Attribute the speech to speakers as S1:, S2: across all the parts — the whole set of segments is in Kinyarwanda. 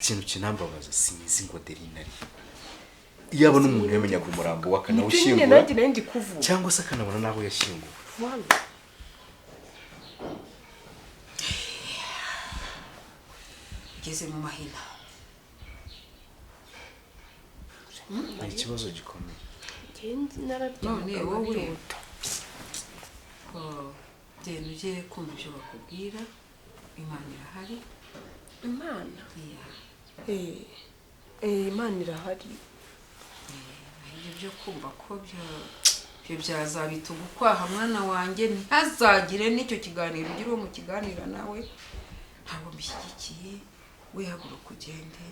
S1: Ikintu kinambabaza, sinzi ngo Adeline ari iyaba n'umuntu yamenyaga umurambo we
S2: Nibyo nyine.
S1: akanawushyingura,
S2: Nanjye nari ndi kuvuga.
S1: cyangwa se akanabona n'aho yashyinguwe.
S2: Voilà.
S3: Ugeze mu mahina.
S1: Ni ikibazo gikomeye.
S2: Njye nararyamaga
S3: None wowe
S2: nkarota.
S3: Oh, genda ujye kumva ibyo bakubwira, Imana irahari.
S2: Imana.
S3: Iya.
S2: Eh, eh, Imana irahari.
S3: Ibyo byo kumva ko byo byazabita ugukwaha, mwana wanjye, ntazagire n'icyo kiganiro ugira uwo mukiganira nawe, ntabwo mbishyigikiye. We haguruka ugende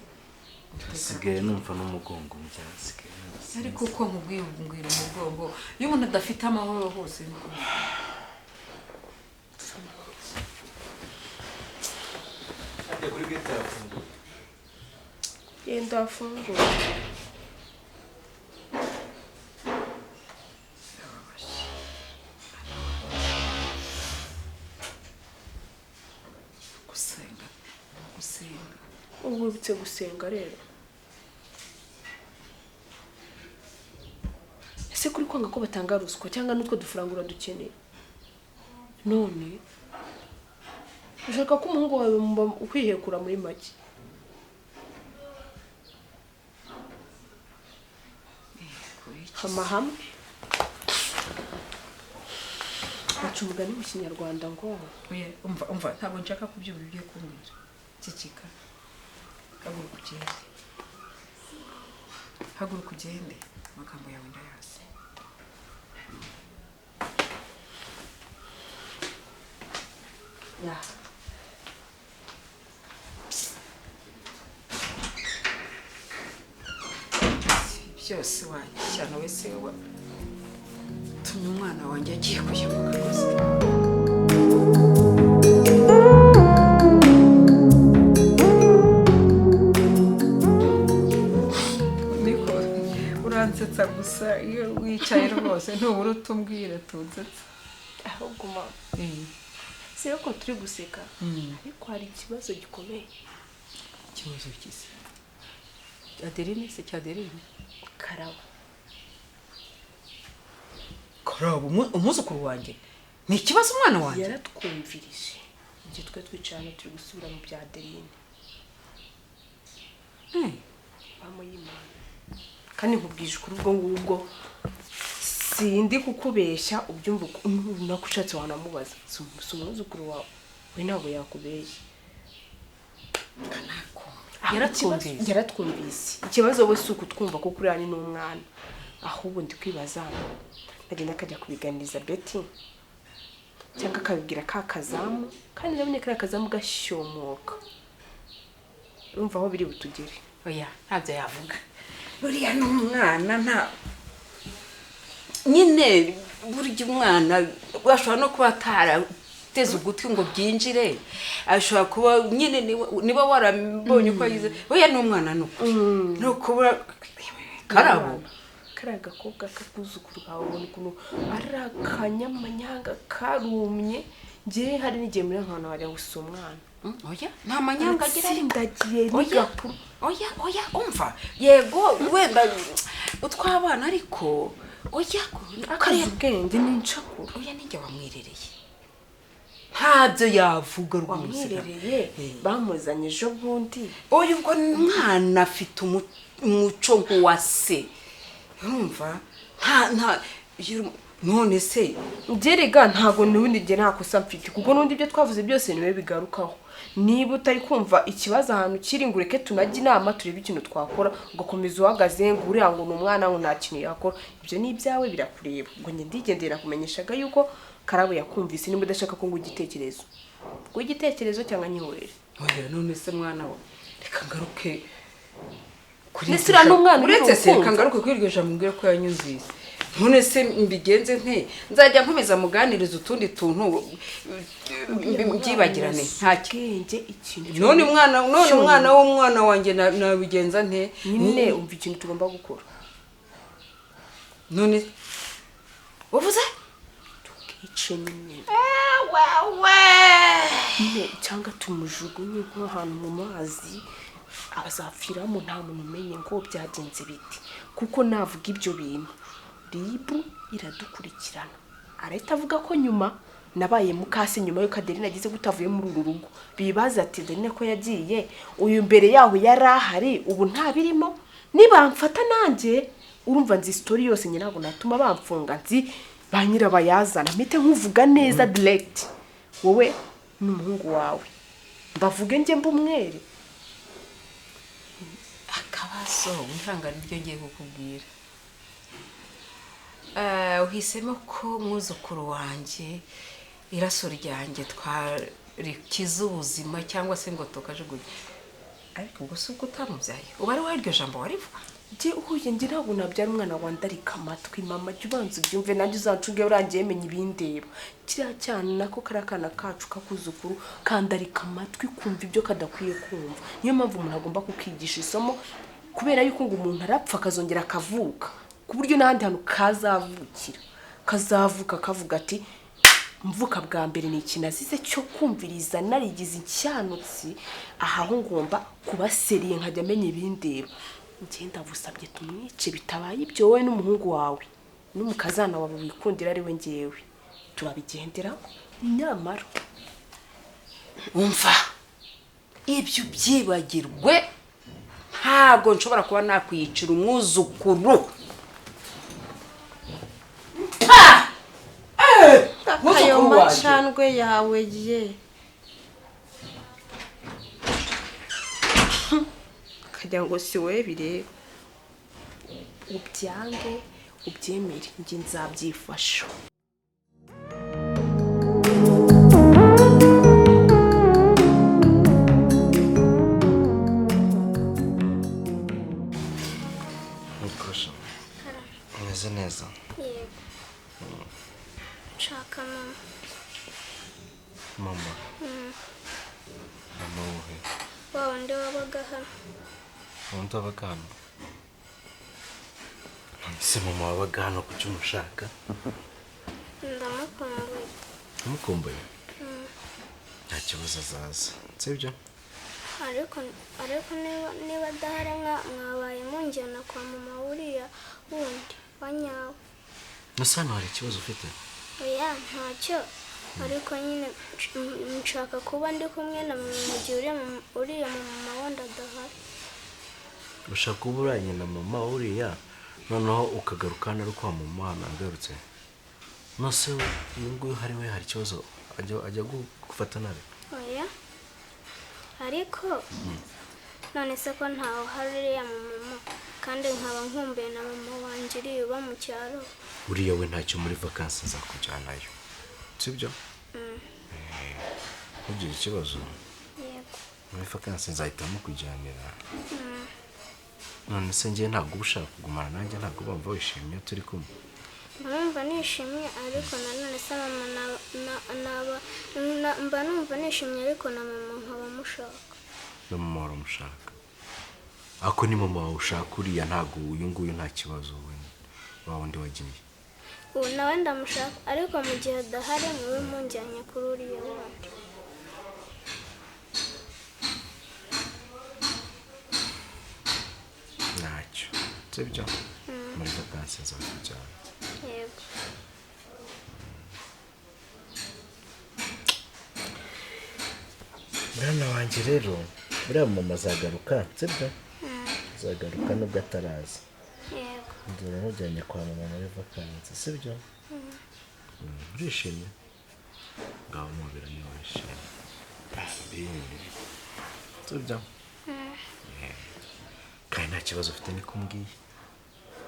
S3: uteka.
S1: Sigaye numva n'umugongo byasigaye.
S3: Ariko uko nkubwiye, mbwira umugongo, iyo umuntu adafite amahoro hose niko.
S1: Kuri gate yafunguye.
S2: Genda afungure.
S3: Gusenga, gusenga.
S2: Ubu wibutse gusenga rero? Ese kuri kwanga ko batanga ruswa cyangwa n'utwo dufaranga uradukeneye? None ushaka ko umuhungu wawe muba ukwihekura muri make?
S3: Kuri iki?
S2: Hama hamwe baca umugani mu Kinyarwanda ngo
S3: Oya, umva, umva, ntabwo nshaka kubyumva ibyo kumbwira. Ceceka, haguruka ugende, haguruka ugende, amagambo yawe ndayazi.
S2: Ya.
S3: Byose wanjye wese wa tumye umwana wanjye agiye kujya mu kagozi. Niko uransetsa gusa iyo wicaye rwose, ntubura utumbwira tunsetsa.
S2: Ahubwo mama, si ko turi guseka, ariko hari ikibazo gikomeye.
S3: Ikibazo kise Adeline se cya Adeline?
S2: Karabo.
S3: Karabo, umwuzukuru wanjye, ni ikibazo umwana wanjye?
S2: Yaratwumvirije igihe twe twicaye hano turi gusubira mu bya Adeline. Y'Imana, kandi nkubwije ukuri, ubwo ngubwo sindi kukubeshya, ubyumva nako ushatse wanamubaza. Si umwuzukuru wawe we, ntabwo yakubeshya.
S3: Yaratwumvise?
S2: Yaratwumvise. Ikibazo we si ukutwumva, kuko uriya ni n'umwana. Ahubwo ndi kwibaza, ndagenda akajya kubiganiriza Betty cyangwa akabibwira ka kazamu, kandi nabonye kariya kazamu gasyomoka, urumva aho biri butugere.
S3: Oya, ntabyo yavuga, buriya ni umwana, nta nyine burya umwana ashobora no kuba atarateze ugutwi ngo byinjire, ashobora kuba nyine niba warabonye uko yize. Oya, ni umwana, ni ukuri, ni ukubura Karabo.
S2: Kariya gakobwa k'akuzukuru kawe, ubona ukuntu ari akanyamanyanga karumye. Njyewe hari n'igihe muri ahantu wagira ngo si umwana.
S3: Oya, nta manyanga agira ariko.
S2: Atsindagiye
S3: Oya.
S2: n'igapuru.
S3: Oya, oya, umva, yego wenda utw'abana, ariko oya.
S2: Akazi ubwenge n'incakura.
S3: Oya, nijye wamwirereye, ntabyo yavuga rwose.
S2: Wamwirereye, bamuzanye ejo bundi.
S3: Oya, ubwo mwana afite umuco nk'uwa se, urumva nta none se?
S2: Byerega ntabwo n'ubundi njye nta kosa mfite, kuko n'ubundi ibyo twavuze byose niwe bigarukaho. Niba utari kumva ikibazo ahantu kiri ngo ureke tunajye inama turebe ikintu twakora, ugakomeza uhagaze ngo uriya ngo ni umwana, ngo nta kintu yakora, ibyo ni ibyawe, birakureba. Ngo njye ndigendera kumenyeshaga yuko Karabo yakumvise. Niba udashaka ko nguha igitekerezo, nguha igitekerezo cyangwa nyihorere.
S3: Oya, none se mwana we, reka ngaruke kuri
S2: Ndetse uriya ni umwana uri
S3: uretse se, reka
S2: kumva.
S3: ngaruke kuri iryo jambo mbwira ko yanyumvise. None se mbigenze nte? Nzajya nkomeza muganiriza utundi tuntu mbyibagirane, ntacyo.
S2: Ubwenge ikintu
S3: None umwana, none
S2: cyonyine.
S3: umwana w'umwana wanjye nabigenza nte?
S2: Nyine umva ikintu tugomba gukora.
S3: None uvuze?
S2: Tukice nyine. Nyine cyangwa tumujugunye nk'ahantu mu mazi. Azapfiramo nta muntu umenye ngo byagenze biti, kuko navuga ibyo bintu RIB iradukurikirana. Arahita avuga ko nyuma nabaye mukase, nyuma yuko Adeline agize gutavuye muri uru rugo. Bibaza ati Adeline ko yagiye, uyu mbere yaho yari ahari, ubu nta birimo. Nibamfata nanjye urumva nzi story yose, njye ntabwo natuma bamfunga, nzi ba nyirabayazana, mpite nkuvuga neza direct, wowe n'umuhungu wawe mbavuge njye mbumwere.
S3: Akabazo wihangane ibyo ngiye kukubwira. Uhisemo ko umwuzukuru wanjye iraso ryanjye twarikiza ubuzima cyangwa se ngo tukajugunye, ariko ubwo si ubwo utamubyaye, uba ari wowe iryo jambo warivuga.
S2: Njye uhuye njye ntabwo nabyara umwana wandarika amatwi mama, jya ubanza ubyumve nanjye uzancunge urangiye menya ibindeba. Kiriya cyana nako kariya kana kacu kakuzukuru kandarika amatwi kumva ibyo kadakwiye kumva. Niyo mpamvu umuntu agomba kukigisha isomo, kubera yuko ngo umuntu arapfa akazongera akavuka, ku buryo n'ahandi hantu kazavukira kazavuka kavuga ati mvuka bwa mbere ni ikintu azize cyo kumviriza narigize incyanutsi, aha ho ngomba kuba seriye nkajya menya ibindeba. Njye ndagusabye tumwice, bitabaye ibyo wowe n'umuhungu wawe n'umukazana wawe wikundira ari we ngewe turabigenderaho. Nyamara
S3: umva ibyo byibagirwe, ntabwo nshobora kuba nakwiyicira umwuzukuru.
S4: Ayo macandwe yawe ye
S2: kajya ngo si wowe bireba, ubyange ubyemere njye nzabyifasha.
S1: Nkurusha umeze neza?
S5: Yego. Nshaka mama.
S1: Mama? Mama wowe?
S5: Wa wundi wabaga hano.
S1: Wundi wabaga hano? Ese mama wabaga hano kuki umushaka?
S5: Ndamukumbuye.
S1: Umukumbuye? Nta kibazo azaza, sibyo?
S5: Ariko niba adahari mwabaye munjyana kwa mama uriya wundi wa nyawe.
S1: Nasa hano hari ikibazo ufite?
S5: Oya ntacyo, ariko nyine nshaka kuba ndi kumwe na mama mu gihe uriya mama wundi adahari.
S1: Ushaka kuba uranye na mama uriya noneho ukagaruka hano ari kwa mama hano agarutse? Nose uyu nguyu hari we hari ikibazo ajya gufata nabi?
S5: Oya ariko none se ko ntawe uhari uriya mama kandi nkaba nkumbuye na mama wanjye uriya uba mu cyaro.
S1: Uriya we ntacyo muri vakansi nzakujyanayo, sibyo? Ntugire ikibazo.
S5: Yego.
S1: Muri vakansi nzahitamo kujyanira. None se njye ntabwo uba ushaka kugumana nanjye, ntabwo bumva wishimye iyo turi kumwe?
S5: Mba nishimye ariko nanone se mama mba numva nishimye ariko na mama nkaba mushaka.
S1: Na mama waramushaka? Ako ni mama wawe ushaka uriya, ntabwo uyu nguyu nta kibazo we wa wundi wagiye.
S5: Ubu nawe ndamushaka ariko mu gihe adahari mube munjyanye kuri uriya wundi.
S1: Ntacyo, sibyo? Muri vakansi nzakujyana.
S5: Yego.
S1: Mwana wanjye rero uriya mama azagaruka, sibyo? Azagaruka nubwo ataraza.
S5: Yego.
S1: Nzaba nkujyanye kwa mama muri vakansi, sibyo? Urishimye? Ngaho mubera niba wishimye. Sibyo? Kandi nta kibazo ufite niko umbwiye.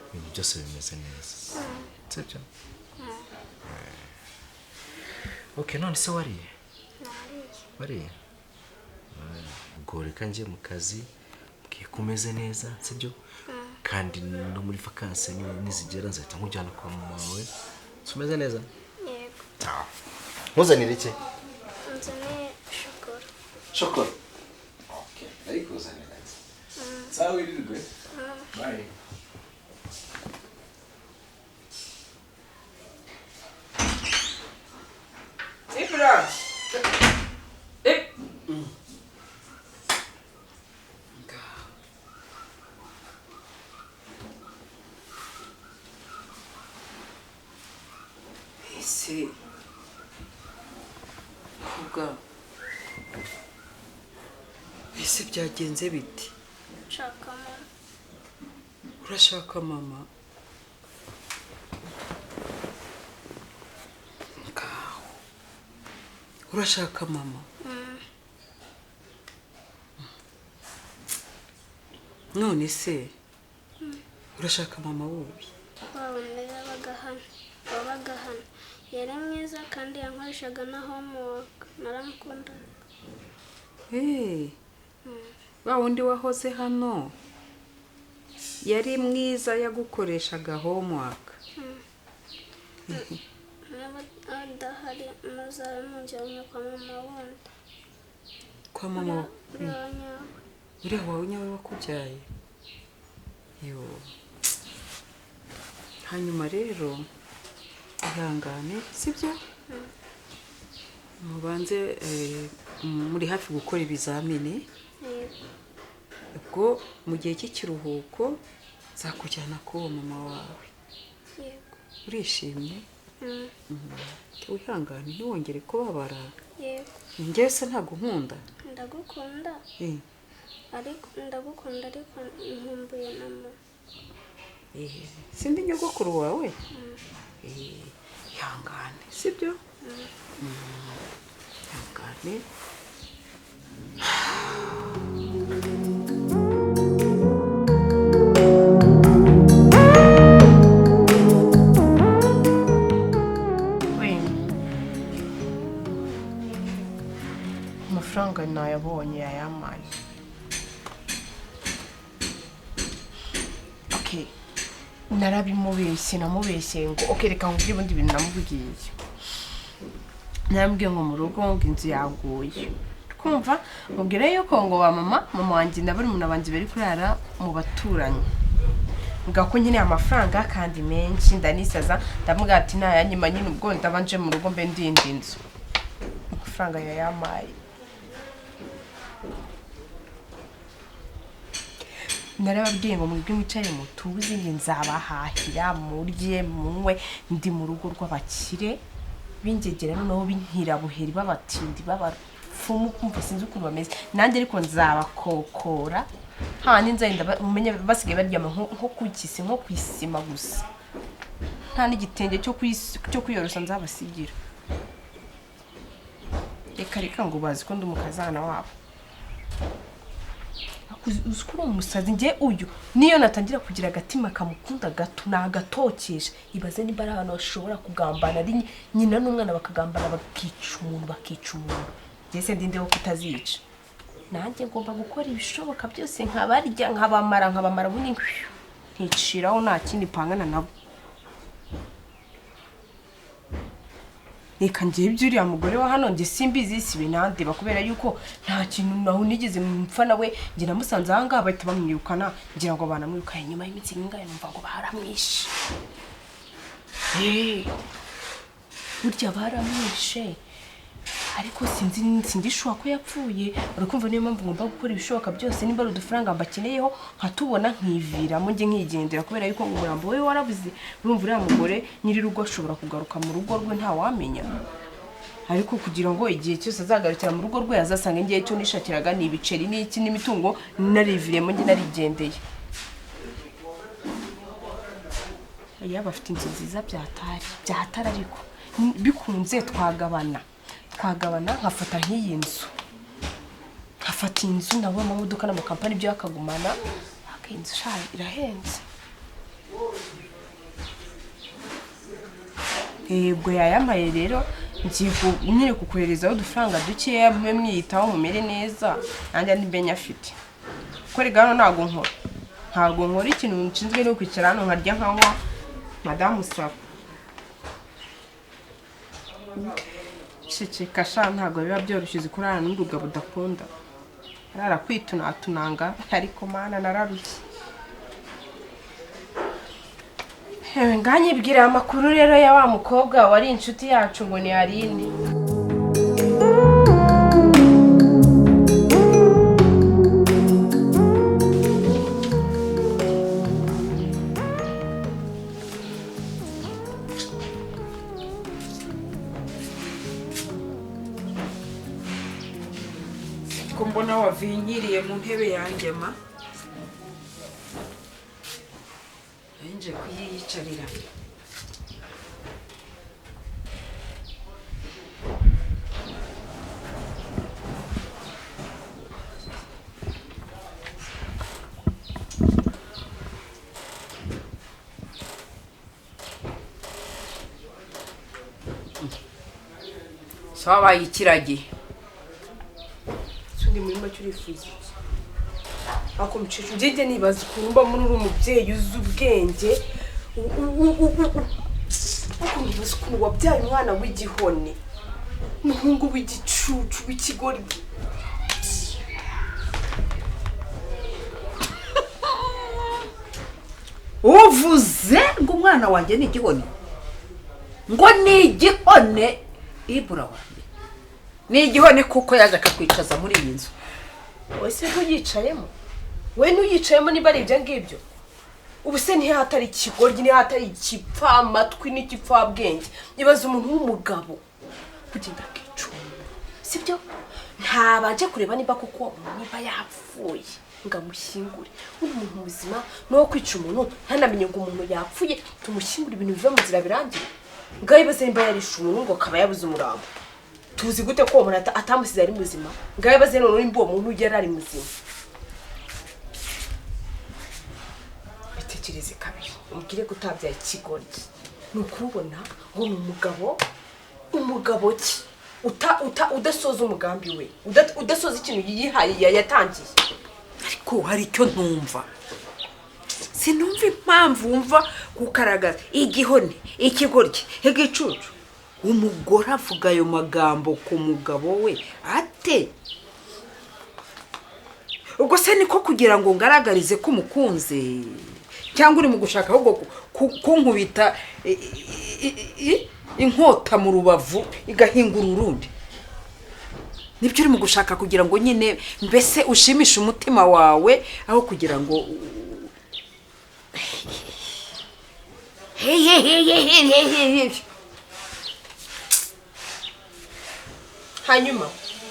S1: Ibintu byose bimeze neza. Sibyo? Okay, none se wariye?
S5: Nariye.
S1: Wariye? Ubwo reka njye mu kazi, mbwiye ko umeze neza, sibyo? Kandi no muri vakansi nizigera nzahita nkujyana kwa mama wawe. Umeze neza?
S5: Yego.
S1: Nkuzanire iki?
S5: Nzanire shokora.
S1: Shokora? Okay, ndayikuzanira. Sawa wirirwe. Bye.
S3: Ibra! Se kuga ese byagenze biti?
S5: Nshaka mama.
S3: Urashaka mama? Ngaho urashaka mama? None se urashaka mama wubi?
S5: Wabaga hano yari mwiza kandi yankoreshaga na homework, naramukunda.
S3: Wa wundi wahoze hano yari mwiza, yagukoreshaga homework.
S5: Niba adahari muzabe munjyanye kwa mama wundi.
S3: Kwa mama uriya wawe nyawe wakubyaye? Yo. Hanyuma rero ihangane, sibyo? Mubanze muri hafi gukora ibizamini. Ubwo mu gihe cy'ikiruhuko nzakujyana ku mama wawe.
S5: Yego.
S3: Urishimye? Wihangane ntiwongere kubabara.
S5: Yego.
S3: Njyewe se ntabwo nkunda?
S5: Ndagukunda. Ariko ndagukunda, ariko nkumbuye na mama.
S3: Sindi nyogokuru wawe? Ihangane, sibyo? Ihangane.
S2: Amafaranga nayabonye yayamaye. Okay. Narabimubeshye, namubeshye ngo okay reka nkubwire ubundi bintu namubwiye. Narambwiye ngo mu rugo ngo inzu yaguye. Kumva mubwire yuko ngo wa mama wanjye na barumuna banjye bari kurara mu baturanyi. Mbwa ko nkeneye amafaranga kandi menshi, ndanisaza ndamubwira ati nayanyima nyine ubwo ndabanje mu rugo mbe ndindi inzu. Amafaranga yayamaye. Narababwiye ngo mwebwe mwicare mutuze, njye nzabahahira murye munywe, ndi mu rugo rw'abakire b'ingegera noneho b'inkirabuheri b'abatindi b'abapfumu, kumva sinzi ukuntu bameze nanjye, ariko nzabakokora handi nzagenda mumenye basigaye baryama nko ku kisi, nko ku isima gusa, nta n'igitenge cyo kwiyorosa nzabasigira. Reka reka ngo bazi ko ndi umukazana wabo. Uzi ko uri umusazi? Njye uyu niyo natangira kugira agatima kamukunda gato nagatokesha. Ibaze niba ari ahantu bashobora kugambana, ari nyina n'umwana bakagambana bakica umuntu, bakica umuntu. Njye se ndinde wo kutazica? Nanjye ngomba gukora ibishoboka byose nkabarya, nkabamara, nkabamara ubundi nticiraho, nta kindi pangana nabo. Reka njye ibyo uriya mugore wa hano njye simbizi, si binandeba kubera yuko nta kintu naho nigeze mpfa nawe. Njye namusanze aha ngaha bahita bamwirukana, ngira ngo banamwirukanye nyuma y'iminsi mingahe numva ngo baramwishe. Burya baramwishe, ariko sinzi sindishuwa ko yapfuye. Urakumva niyo mpamvu ngomba gukora ibishoboka byose, nimba ari udufaranga mbakeneyeho nkatubona nkiviramo njye nkigendera, kubera yuko umurambo we warabuze. Urumva uriya mugore nyiri rugo ashobora kugaruka mu rugo rwe ntawamenya, ariko kugira ngo igihe cyose azagarukira mu rugo rwe azasanga ngiye cyo nishakiraga ni ibiceri n'iki n'imitungo, nariviremo njye narigendeye. Yaba afite inzu nziza byatari byatari, ariko bikunze twagabana nkafata nk'iyi nzu, nkafata inzu nabo amamodoka n'amakampani byo akagumana. Inzu irahenze. Yego yayamaye rero ngiye nyine kukoherezaho udufaranga dukeya mube mwiyitaho mumere neza, nanjye andi mbe nyafite. Kuko rega hano ntabwo nkora ikintu nshinzwe no kwicara hano nkarya nkanywa madamu Sara. Ceceka sha, ntabwo biba byoroshye uzi kurarana n'urugabo udakunda. Arara kwitunatunanga, ariko mana nararushye. Hewe nganyibwira amakuru rero ya wa mukobwa wari inshuti yacu ngo ni Aline.
S3: Wavinyiriye mu ntebe yanjye ma nje kuyiyicarira. Sawa ikiragi.
S2: Sundi muri make urifuza iki? Ako mukecuru njye nibaza ukuntu mba muri uri umubyeyi uzi ubwenge, ukuntu nibaza ukuntu wabyaye umwana w'igihone, umuhungu w'igicucu w'ikigoryi.
S3: Uvuze ngo umwana wanjye ni igihone, ngo ni igihone ibura wanjye ni igihone kuko yaje akakwicaza muri iyi nzu.
S2: Wese ntuyicayemo, we ntuyicayemo niba ari ibyo ngibyo. Ubu se ntihatari ikigoryi, ntihatari ikipfamatwi n'igipfabwenge. Ibaza umuntu w'umugabo kugenda akicuma, sibyo? Ntabanje kureba niba koko niba yapfuye ngo amushyingure. Uri umuntu muzima n'uwo kwica umuntu ntanamenye ngo umuntu yapfuye, tumushyingure ibintu biva mu nzira birangiye. Ngaho ibaze nimba yarishe umuntu ngo akaba yabuze umurambo. Tuzi gute ko uwo muntu atamusize ari muzima? Ngaho ibaze none nimba uwo muntu yari ari muzima. Bitekereze kabiri, umubwire ko utabyaye ikigoryi. Ni ukubona ngo ni umugabo, umugabo ki udasoza umugambi we, udasoza ikintu yihaye yatangiye.
S3: Ariko hari icyo ntumva. Sinumva impamvu wumva kukaragaza igihone, ikigoryi, igicucu. Umugore avuga ayo magambo ku mugabo we ate? Ubwo se niko kugira ngo ngaragarize ko umukunze, cyangwa uri mu gushaka ahubwo kunkubita inkota mu rubavu igahingura urundi? Nibyo uri mu gushaka kugira ngo nyine mbese ushimishe umutima wawe, aho kugira ngo
S2: Hanyuma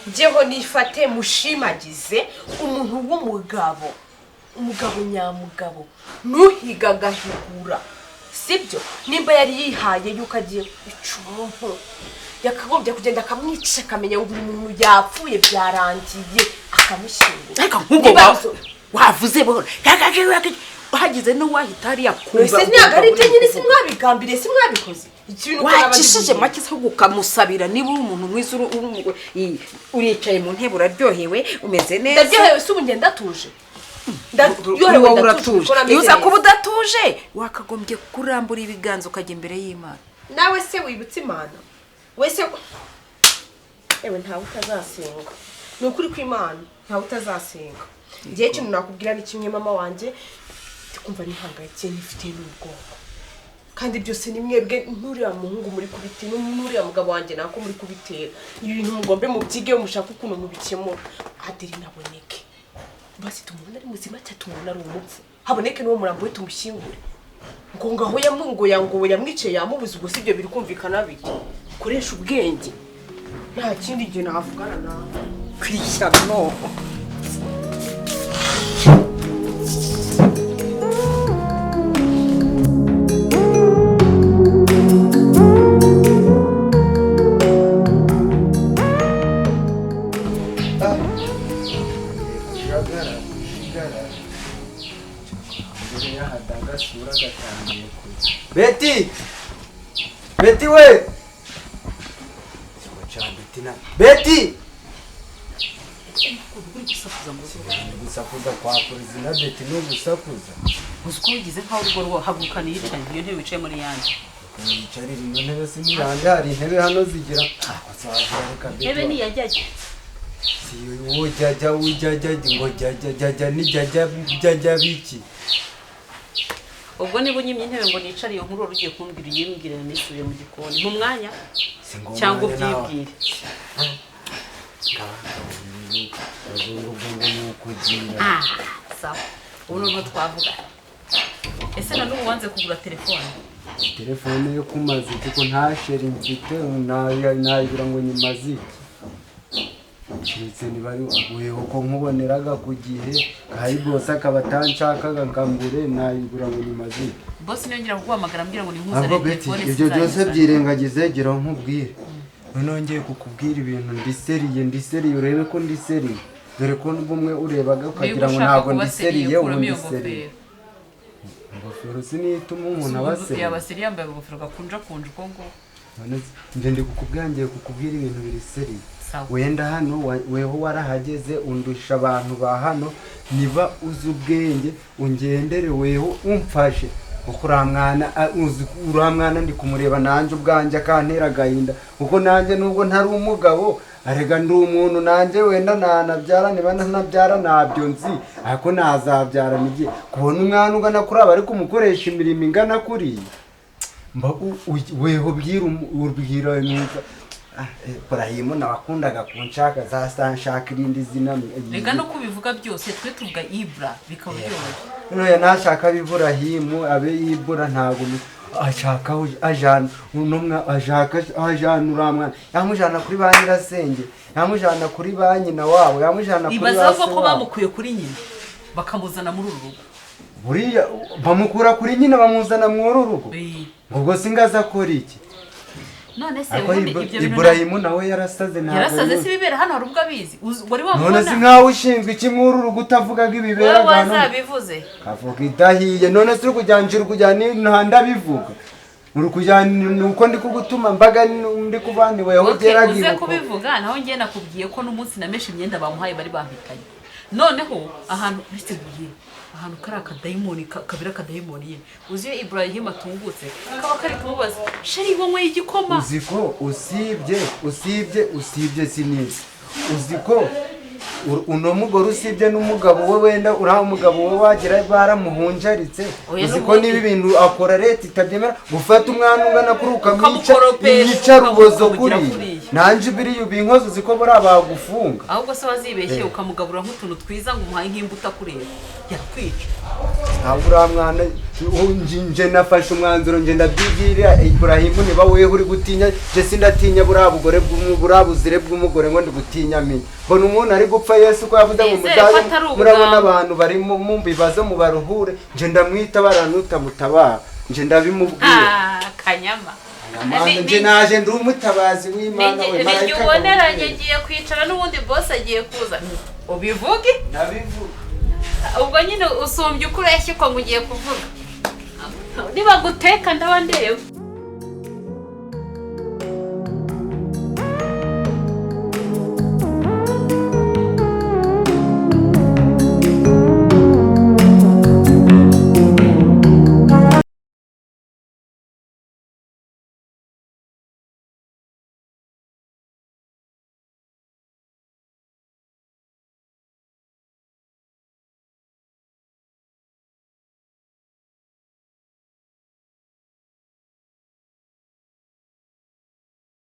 S2: njyeho nifate mushimagize umuntu w'umugabo, umugabo nyamugabo, nuhiga agahigura, sibyo? Nimba yari yihaye yuko agiye kwica umuntu, yakagombye kugenda akamwica akamenya ngo uyu muntu yapfuye byarangiye, akamushyingura.
S3: Ariko nk'ubwo wavuze buhoro, hagize n'uwahita hariya kumva.
S2: Ese ntabwo ari ibyo nyine, si mwabigambiriye, si mwabikoze.
S3: Wacishije make se ukamusabira niba uri umuntu mwiza, uricaye mu ntebe uraryohewe umeze neza.
S2: Ndaryohewe se ubu njye ndatuje. Ndaryohewe ndatuje.
S3: Iyo uza kuba udatuje wakagombye kurambura ibiganza ukajya imbere y'Imana.
S2: Nawe se wibutse Imana? Wese ewe ntawe utazasenga. Ni ukuri kw'Imana ntawe utazasenga. Ngiye ikintu nakubwira ni kimwe mama wanjye, ndikumva nihangayikiye nifite n'ubwoba. Kandi byose ni mwebwe n'uriya muhungu muri kubitera, n'uriya mugabo wanjye nako muri kubitera. Ibi bintu mugombe mubyige mushaka ukuntu mubikemura. Adeline aboneke. Basi tumubona ari muzima cyangwa tumubona ari umupfu. Haboneke n'uwo murambo we tumushyingure. Ngo ngaho yamungo yango yamwicaye yamubuze, ubwo sibyo biri kumvikana bite? Koresha ubwenge. Nta kindi gihe navugana nawe.
S3: Kwishyano.
S6: Betty! Betty we! Betty! Gusakuza kwa Perezida Betty no gusakuza.
S7: Uzi ko wigize nkaho urugo rwahagurukana yicaye iyo ntebe wicaye muri yanjye.
S6: Yicarira ino ntebe si yanjye, hari intebe hano zigira.
S7: Intebe ni yajyaje.
S6: Si ujyajya ujyajya ngo jyajya jyajya ni jyajya jyajya biki.
S7: Ubwo niba unyimye intebe ngo nicare iyo nkuru ugiye kumbwira uyimbwire nisubiye mu gikoni mu mwanya cyangwa ubyibwire. Sawa, ubu noneho twavuga. Ese na n'ubu wanze kugura telefone?
S6: Telefone yo kumaze kuko nta sheri mfite, nayigura ngo nyimaze iki? Keretse niba ari weho ko nkuboneraga ku gihe, kandi bose akaba atanshakaga nkangure nayigura ngo nimaze.
S7: Boss niyongera kuguhamagara ambwira ngo ninkuzanire
S6: Ahubwo Betty,
S7: telefone,
S6: ibyo byose
S7: sinzayizana.
S6: byirengagize, gira nkubwire. Noneho ngiye kukubwira ibintu ndiseriye, ndiseriye, urebe ko ndiseriye. Dore ko bumwe urebaga
S7: Niba
S6: ukagira ngo
S7: ushaka
S6: ntabwo
S7: kuba seriye,
S6: ndiseriye, ubu
S7: kuramo iyo
S6: ndiseriye.
S7: ngofero.
S6: Ingofero sinituma umuntu aba seriye.
S7: Yaba seriye yambaye akagofero gakunjakunja uko nguko.
S6: None se, njye ndi kukubwira, ngiye kukubwira ibintu biri seriye.
S7: Sawa.
S6: Wenda hano weho warahageze undusha abantu ba hano, niba uzi ubwenge ungendere weho umfashe, kuko uriya mwana uriya mwana ndi kumureba nanjye ubwanjye akantera agahinda, kuko nanjye nubwo ntari umugabo arega ndi umuntu, nanjye wenda nanabyara, niba ntanabyara ntabyo nzi, ariko nazabyara n'igihe kubona umwana ungana kuri aba ariko umukoresha imirimo ingana kuriya. Mba weho bwira ubwira neza. Burahimu nawakundaga kunshaka zasanshaka irindi zina.
S7: Rega no kubivuga byose twe tuvuga Ibra bikaba byoroshye.
S6: Noneho nashaka abe Iburahimu abe Ibura, ntabwo ashaka aho ajana uno ashaka ajana uriya mwana, yamujana kuri ba nyirasenge, yamujana kuri ba nyina wabo, yamujana kuri
S7: Ibaza
S6: ba
S7: bavuga
S6: se
S7: ko
S6: wabo.
S7: bamukuye kuri nyina bakamuzana muri uru rugo.
S6: Buriya bamukura kuri nyina bamuzana muri uru rugo. Ubwo singaza akora iki?
S7: None se
S6: Ariko
S7: ubundi ibyo bintu
S6: Iburahimu nawe yarasaze, ntabwo
S7: yarasaze
S6: yuzi.
S7: si ibibera hano hari ubwo abizi? Wari
S6: None
S7: wamubona?
S6: si nkaho ushinzwe iki muri uru rugo utavugaga ibibera
S7: Wowe
S6: hano?
S7: wazabivuze.
S6: Kavuga idahiye. None se uri kujya uri kujya ndabivuga, uri kujya ni uko ndi kugutuma mbaga ndi kubandi weho.
S7: Okay,
S6: ugeraga
S7: uze
S6: ibuko.
S7: kubivuga naho njye nakubwiye ko n'umunsi nameshe imyenda bamuhaye bari bampitanye. Noneho ahantu biteguye ahantu kari akadayimoni kabira akadayimoni ye, uzi iyo Ibrahim atungutse kaba kari kumubaza: "Chéri, wanyweye igikoma?"
S6: Uzi ko usibye sinizi, uzi ko uno mugore usibye n'umugabo we, wenda uriya mugabo we wagira baramuhunjaritse.
S7: Oya,
S6: Uzi ko
S7: n'ubundi-
S6: niba ibintu akora leta itabyemera, gufata umwana ungana kuri ukamwica
S7: Ukamukoropesha,
S6: iyica rubozo
S7: ukamugira
S6: kuriya.
S7: kuriya.
S6: Nanjye biriya ubinkoze, uzi ko buriya bagufunga.
S7: Ahubwo se wazibeshye ukamugabura nk'utuntu twiza ngo umuhaye nk'imbuto akureba, yakwica.
S6: Ntabwo uriya mwana nje nafashe umwanzuro, nje ndabyibwirira Iburahimu. Niba weho uri gutinya, nje sindatinya buriya bugore buriya buzire bw'umugore ngo ndi gutinya minya mbona umuntu ari gupfa. Yesu ko yavuze ngo
S7: Nizere ko
S6: muzaze
S7: atari ubugambo.
S6: murabona abantu bari mu bibazo mubaruhure, nje ndamwita baranuta mutabara, nje ndabimubwira.
S7: Ah, kanyama.
S6: Amanda, nje naje ndi umutabazi w'Imana we
S7: Nijye
S6: marayika
S7: uboneranye
S6: akamubwira.
S7: ngiye kwicara n'ubundi boss agiye kuza ubivuge.
S6: Ndabivuga.
S7: Ubwo nyine usumbye uko ureshya uko ngo ugiye kuvuga, niba guteka ndaba ndeba.